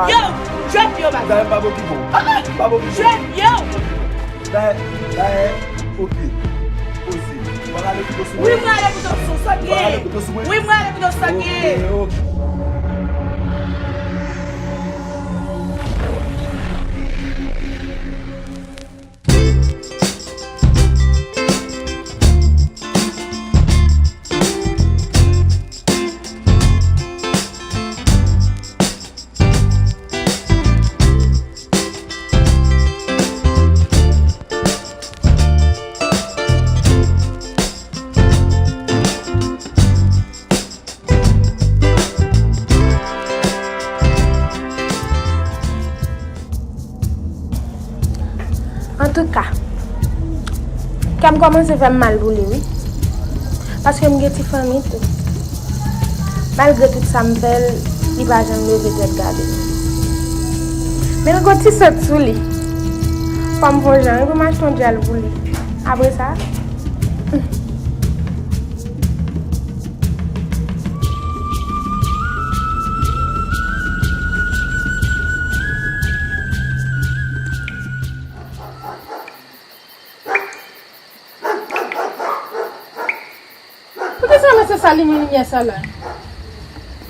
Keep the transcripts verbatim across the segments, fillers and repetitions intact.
Yo, drop yo, baz. Dayè, m p ap okipe w. M p ap okipe w. Drop yo. Dayè, dayè, oke. Poze. Ou pa ka ale pito sou mwen? Wi, mwen ale pito sou sa. Ou pa ka ale pito sou mwen? Wi, mwen ale pito sou sa. Oke, oke. Antouka, kè m kòmanse fè m mal pou li, wi. Paske m gen ti fanmi tou. Malgre tout sa m fè l, li pa janm leve tèt gade m. Men l gon ti sòt sou li. Fò m fè yon jan, wi, pou m achte yon djèl pou li. Apre sa, Poukisa mesye sa limen limyè sa la?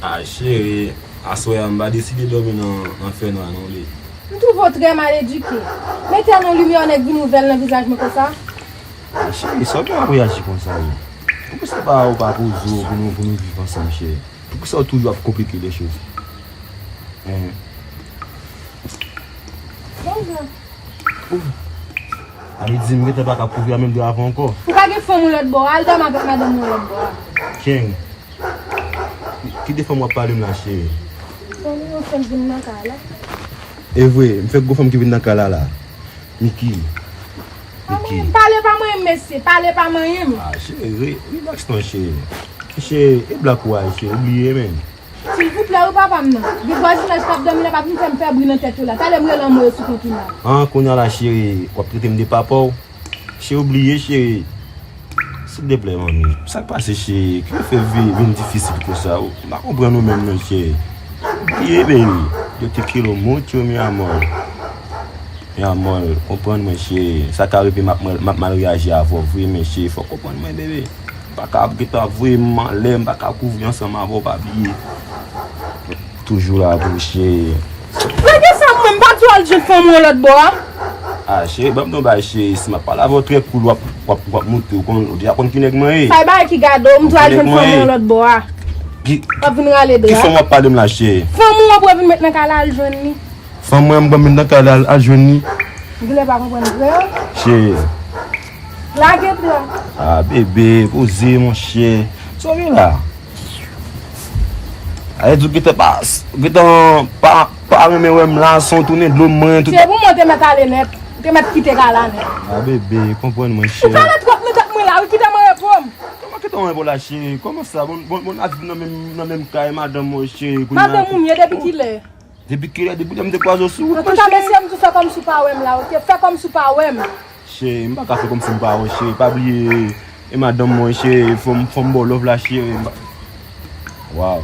Ah, cheri, aswè a m pa deside dòmi nan, nan fènwa non, li. M twouve w trè mal edike. Mete nan limyè yon nèg vin ouvè l nan vizaj mwen konsa. Ah, cheri, sa w gen ap reyaji konsa, wi? Poukisa pa, ou pa poze w pou nou, pou nou viv ansanm, cheri? Poukisa w toujou ap konplike lè choz? Hein? Bonjou. Ou, ale di m gentan pa ka pwouve a menm de avan ankò. Ou pa gen fanm ou lòt bò a, al dòmi avèk madanm ou lòt bò a. Ken. Ki de fanm w ap pale m la, cheri? Fanm ou fèk vin nan kay la. E vre, m fèk gon fanm ki vin nan kay la la. Miki. Miki. Pale pa manyen m, mesye, pale pa manyen m. Ah, cheri, re-, relax non, cheri. Cheri, e black ou a, cheri, ou bliye, men. Silvouplè, wi, papa m nan. Gen vwazinaj k ap dòmi la, pa vin fè m pè bri nan tèt yo la. Talè m rele anmwe yo sou kont ou la. Ah, kounye a la, cheri, w ap trete m de papa w? Cheri, ou bliye, cheri. Silvouplè, manmi. Sa k pase, cheri? Ki fè vi vin difisil konsa? M pa konprann ou menm, non, cheri. Ou bliye, baby. Yo te quiero mucho, mi amor. Mi amor, konprann mwen, cheri. Sa ka rive m ap, m ap mal reyaji avè w vre, men, cheri, fò w konprann mwen, baby. M pa ka ap gentan ap voye m anlè, m pa ka kouvri ansanm avè w, pa bliye. Toujou la pou w, cheri. Lage sa mwen, m pa di w al jwenn fanm ou lòt bò a. Ah, cheri, ban m yon bagay, cheri. Si m ap pale avè w trè cool, w ap, w ap, w ap moute, w konn, ou deja konn ki nèg mwen ye. Sa e bagay ki gade w, m di w al jwenn fanm ou lòt bò a. Ki, w ap vin rale dra. Ki fanm w ap pale m la, cheri? Fanm ou an pou w vin met nan kay la, al jwenn li. Fanm mwen, m pran men nan kay la, al, al jwenn li. Gilè pa konprann kreyòl. Cheri. Lage pran. Ah, bebe, poze, monchè. Sa w gen la? Aye di w gentan pa, gentan pa, pa renmen wè m la, san w tounen dlo mwen, tout. Se pou mwen te mèt ale nèt. Ou te mèt kite kay la nèt. Ah, bebe, konprann mwen, cheri. Ou pale twòp nan tèt mwen la, wi, kite mwen repo m. Kòman kite mwen repo la, cheri? Kòman sa? Bon, bon, bon, ap viv nan menm, nan menm kay, madanm mwen, cheri, kounye a. Madanm ou m ye depi kilè? Depi kilè? Depi lè m te kwaze w sou wout, ma cheri. Antouka, mesye, m di w fè kòmsi w pa wè m la, oke? Fè kòmsi w pa wè m. Cheri, m pa ka fè kòmsi m pa wè w, cheri. Pa bliye, e madanm mwen, cheri, fò m, fò m ba w love la, cheri. M pa, waw.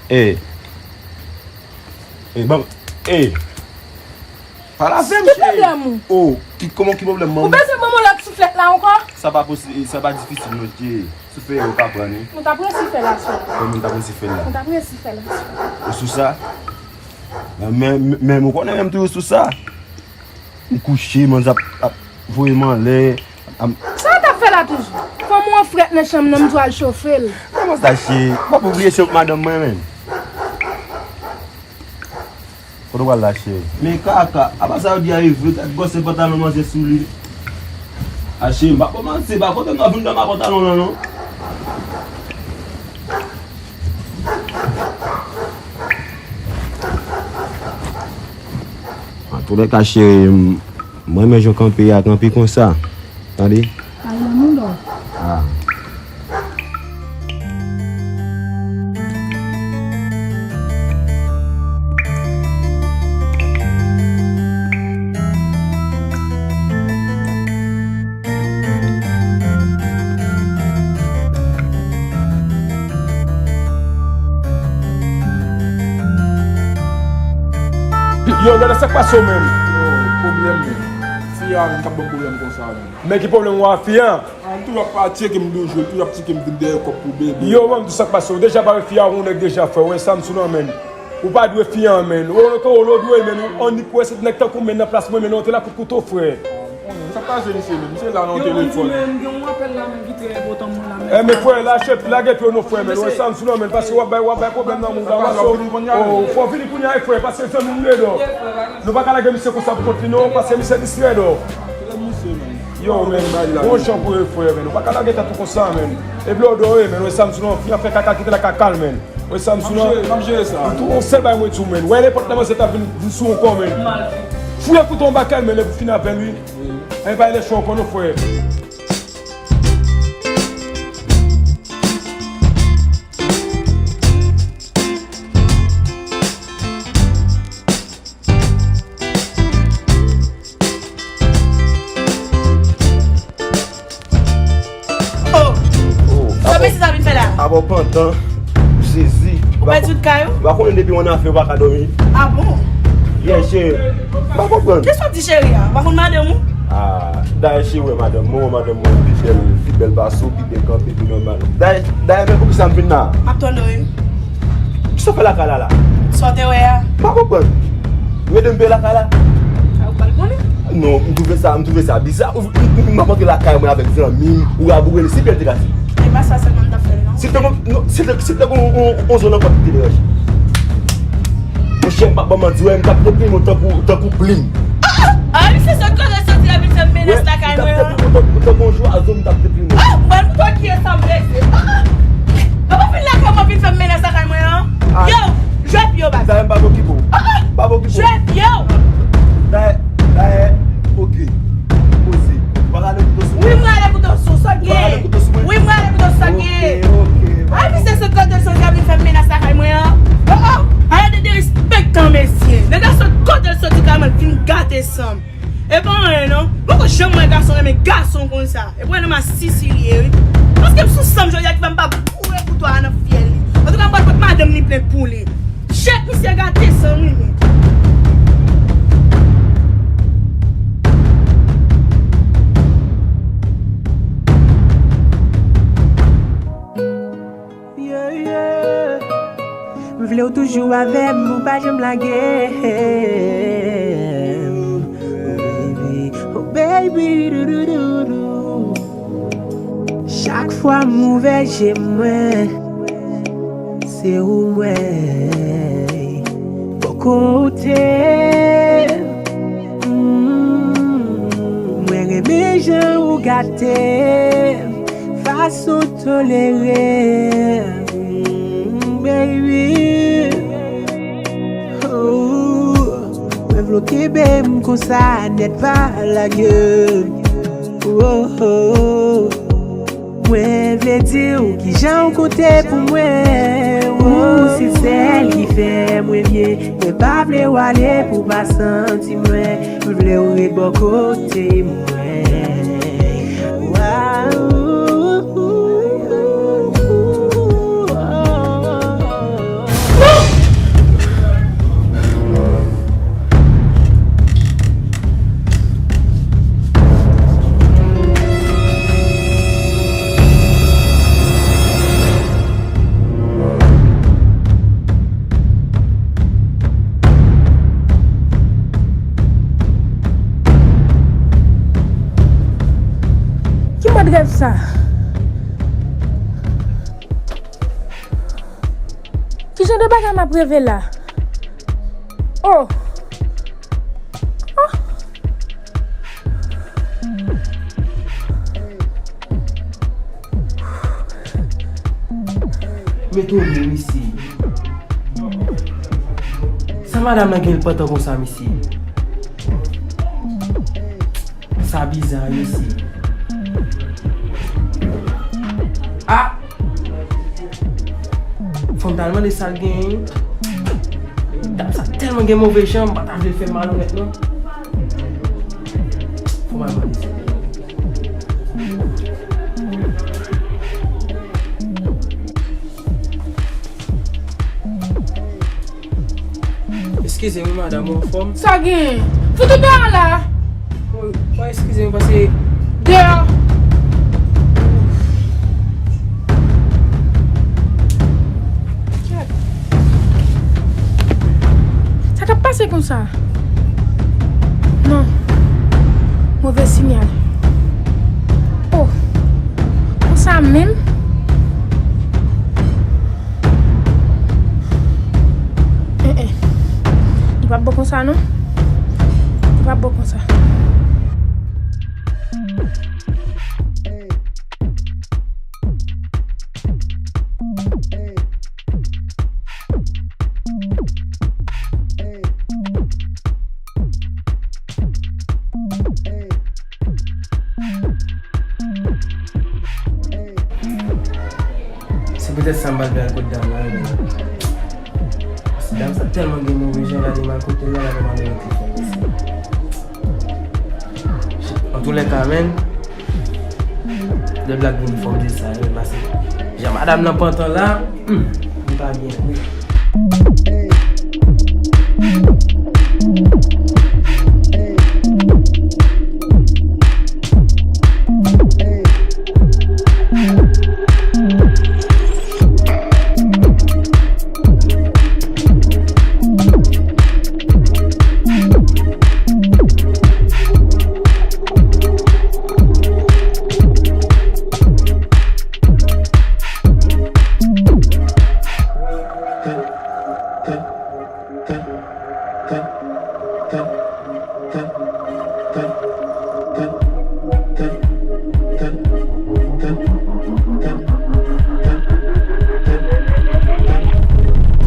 E. E, ban m, e. Pale avè m, cheri. Ki pwoblèm ou? Oh, ki, kòman ki pwoblèm, manmi? Ou bezwen ban m yon lòt souflèt la ankò? Sa pa posi-, sa pa difisil, non, cheri. Souflèt ou ka pran, wi. Nou t ap resi fè l aswè. Kòman nou t ap resi fè l la? Nou t ap resi fè l aswè. Ou sou sa? Men, men, men, men, ou konnen menm toujou sou sa. M kouche, manzè ap, ap voye m anlè. Sa w t ap fè la toujou? Fanm ou an frèt nan chanm nan, m di w al chofe l. Kòman sa, cheri? W ap oubliye se madanm mwen menm. Kote w pral la, cheri? Men kaka, apa sa yo di a e vre, gad gwosè pantalon manzè sou li. A cheri, m pa kòmanse, pa kote m nan vin dòmi a pantalon lan non. Antoulèka, cheri, m, mwen renmen jan w kanpe a, kanpe konsa. Tande? Ay, nan moun dò. Ah. Yo, gade sa k pase w menm. Yo, pwoblèm menm. Fi a menm k ap ban m pwoblèm konsa menm. Men ki pwoblèm w a fi a? A, li toujou ap tcheke m toujou, li toujou ap tcheke m vin dèyè kòb pou bebe. Yo, ban m di sa k pase w. Deja bare fi a, ou nèg deja frè. Ou wè sa m sou nan menm. Ou pa dwe fi a menm. Ou, ou, ou dwe menm. Ou annik wè se nèg tankou menm nan plas mwen menm. Ou te la kout kouto frè. Sa k pase misye menm? Misye la nan telefòn. Yo, m di menm, gen yon apèl la menm ki trè enpòtan moun la menm. Eh, men frè, lage pye w non frè, men. Ou wè sa m sou nan menm, paske w ap bay, w ap bay pwoblèm nan moun la. Ou wè sa, oh, fò vini kounye a, frè, paske zanmi m rèd, oh. Nou pa ka lage misye konsa pou kont li non, paske misye distrè, oh. Yo, men, bon jan pou yo, frè, men. Ou pa ka lage tèt ou konsa, men. Epi lè w dòmi, men, ou wè sa m sou nan, fi a fè kaka, kite l ak kaka l, men. Ou wè sa m sou nan. M ap jere, m ap jere sa. Tou, yon sèl bagay mwen di w, men. Wè nenpòt lè manzè t ap vin, vin sou yon kò, men. Fouye kouto anba kè l, men, lè pou fini avè l, wi. Ann pa lèche ankò non frè. Oh! Oh, sa mesye sa vin fè la? Apa w pantan, m sezi. Ou pèdi tout kay ou? Ou pa konnen depi w annafè ou pa ka dòmi? Ah bon? Yes, cheri. M pa konprann. Kisa w di cheri a? Ou pa konn madanm ou? Ah, dayè cheri wè madanm mwen, wè madanm mwen pi bèl, pi bèl pase w, pi byen kanpe, pi nòmal. Dayè, dayè men poukisa m vin la? M ap tande w wi. Kisa w fè lakay la la? Sa w te wè a? M pa konprann. Ou ede m peye lakay la? A, ou pral konnen. Non, m twouve sa, m twouve sa biza. Ou, ou, ou, m ap antre lakay mwen avèk zanmi m, ou raboure li, si byen te kase. E pa sa sèlman m t ap fè l, non. Si te kon, non, si te, si te kon on, on, on zòn ankò ki te deranje. Monchè, m p ap ban manti, wè, m t ap deprime w tankou, tankou plim. Ah, ah, ah, misye sot kote l soti la vin fè m menas lakay mwen an. M t ap deprime w tankou, tankou on jwazo, m t ap deprime w. Ah, mwen m konn kiyès sa m blese. Ah, ah. Apa w vin lakay mwen vin fè m menas lakay mwen an? Ah. Yo, jwe pye w baz. Dayè m p ap okipe w. Ah, ah. M p ap okipe w. Jwe pye w. Dayè, dayè, oke. Poze. Ou pa rale kouto sou mwen? Wi, m rale kouto sou w, sa w gen? Ou pa rale kouto sou mwen? Wi, m rale kouto sou w, sa w gen? Oke, oke. Ay, misye sot kote l soti a vin fè m menas lakay mwen an. Oh, oh. Arete derespektan, mesye. Nèg la sot kote l soti kay mwen vin gate san m. E pa anyen non. Mwen poko janm wè gason renmen gason konsa. E pwoblèm a Sisi li ye wi. Paske m sou san m jodi a ki fè m pa boure kouto a nan fyèl li. Antouka m pral pot madanm li plent pou li. Jèt misye gate san m wi men. Yeah, yeah. M vle w toujou avè m, ou pa janm lage m. Oh baby, oh baby, doudoudou. Chak fwa m ouvè je m, mwen, se ou m wè bò kote m. Mm, mwen renmen jan ou gate m, fason w tolere m, mm, baby. Oh, mwen vle w kenbe m konsa nèt, pa lage m. Oh, oh. Mwen vle di w kijan w konte pou mwen. Ou se sèl ki fè mwen byen. Mwen pa vle w ale pou w pa santi mwen. Mwen vle w ret bò kote mwen. Waw. Ki mòd rèv sa? Ki jan de bagay m ap reve la? Oh! Ah! M etone, mesye. Sa madanm nan gen l pantan konsa, mesye? Sa biza, mesye. Ah! Fò m t al mande sa l genyen. Dam sa tèlman gen move jan, m pa ta vle l fè m malonèt, non. Fò m al mande sa. Eskize m wi, madanm, ou anfòm? Sa gen? Fout ou deyò la! Woy, woy, eskize m, pase deyò. Kèt. Sa k ap pase konsa? Non. Move siyal. Oh. Konsa menm? Eh, eh. Li p ap bon konsa, non. Li p ap bon konsa. Se poutèt sa m pa t vle al kot dam nan, wi. Paske dam sa tèlman gen move jan, gade m al kote l la, gade m al mete fè mesye. Antoulèka, menn, lè blag vini, fò m di sa, wi, paske jan madanm nan pantan la, hmm, li pa byen vre.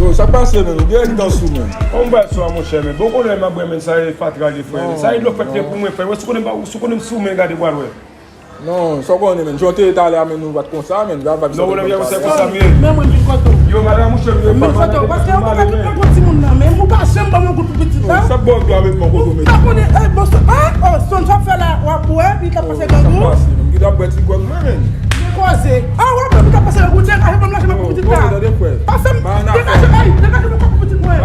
Yo, sa k pase, menn? Ou gen tan sou, menn? Kòman w pral sou a, monchè, menn? Bon, konnen m ap bwè, menn, sa e fatra li, frè. Sa e dlo fèt li pou mwen, frè. Wè, si w konnen m pa, si w konnen m sou, menn, gade w pral wè. Non, sa w konnen, menn. Jan w te ye talè a, menn, nou pa t konsa, menn. Gade vibe sa te konsa, menn. Men mwen vin kote w. Yo, madanm, monchè, vin kote w. Paske ou pa ka vin kote timoun nan, menn. Ou pa janm ban m yon goud pou pitit la. Sa bò dlo avèk mwen kote w, menn. Ou pa konnen, eh, bon, ah, oh, Son, sa w fè la, w ap bwè, epi l t ap pase grangou. Sa pase, menn. Ki t ap bwè ti gwòg mwen, menn. Gen koze. Ah, w ap bwè, epi l t ap pase grangou, degaje ban m lache mwen pou pitit la. Degaje, ey, degaje mwen pou pitit mwen. Ah,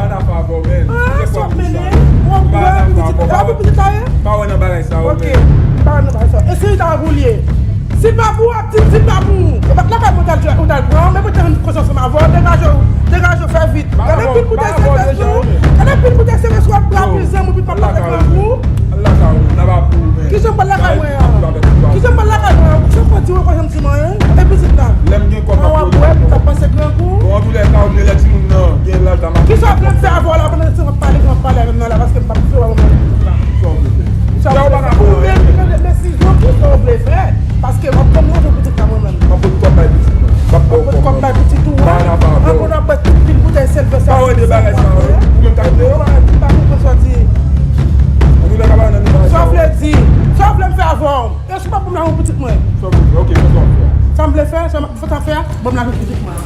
sa w ap mennen, w ap bwè pou pitit la, pou pitit la ye? Pa wè nan bagay sa yo, menn. Ok, pa wè nan bagay sa yo. E si li ta pou l ye? Si l pa pou w, ap di l, di l pa pou ou. E pa t lakay mwen ou t al, ou t al pran, men mwen te rann kòz ansanm avè w, degaje w, degaje w, fè vit. Gade pil boutèy sevès ou, gade pil boutèy sevès ou ap bwè, pil zanmi w, pil papa fè grangou. Kijan m pral lakay mwen an? Kijan m pral lakay mwen an? Kijan m pral di w ankò, janm di m anyen? E pitit la? An w ap bwè, epi w t ap pase grangou. Kijan w vle m fè avè w la, pandan se w ap pale, jan w ap pale avè m nan la, paske m p ap fè w a mwen menm pitit la. Sa w vle fè? Ou vle m pran desizyon pou sa w vle fè? Paske w ap ban m lajan pitit la mwen menm. M ap pot kòb bay pitit mwen. M ap pot kòb bay pitit ou a. Ann, w ap bwè tout pil boutèy sevès sa. Pa wè de bagay sa yo. Ou menm k ap deyò. Ou pa konprann sa w di. Sa w vle di? Sa w vle m fè avè w? Èske w p ap ban m lajan pou pitit mwen? Sa w vle fè? Sa m vle fè? Sa m fè? Ban m lajan pou pitit mwen.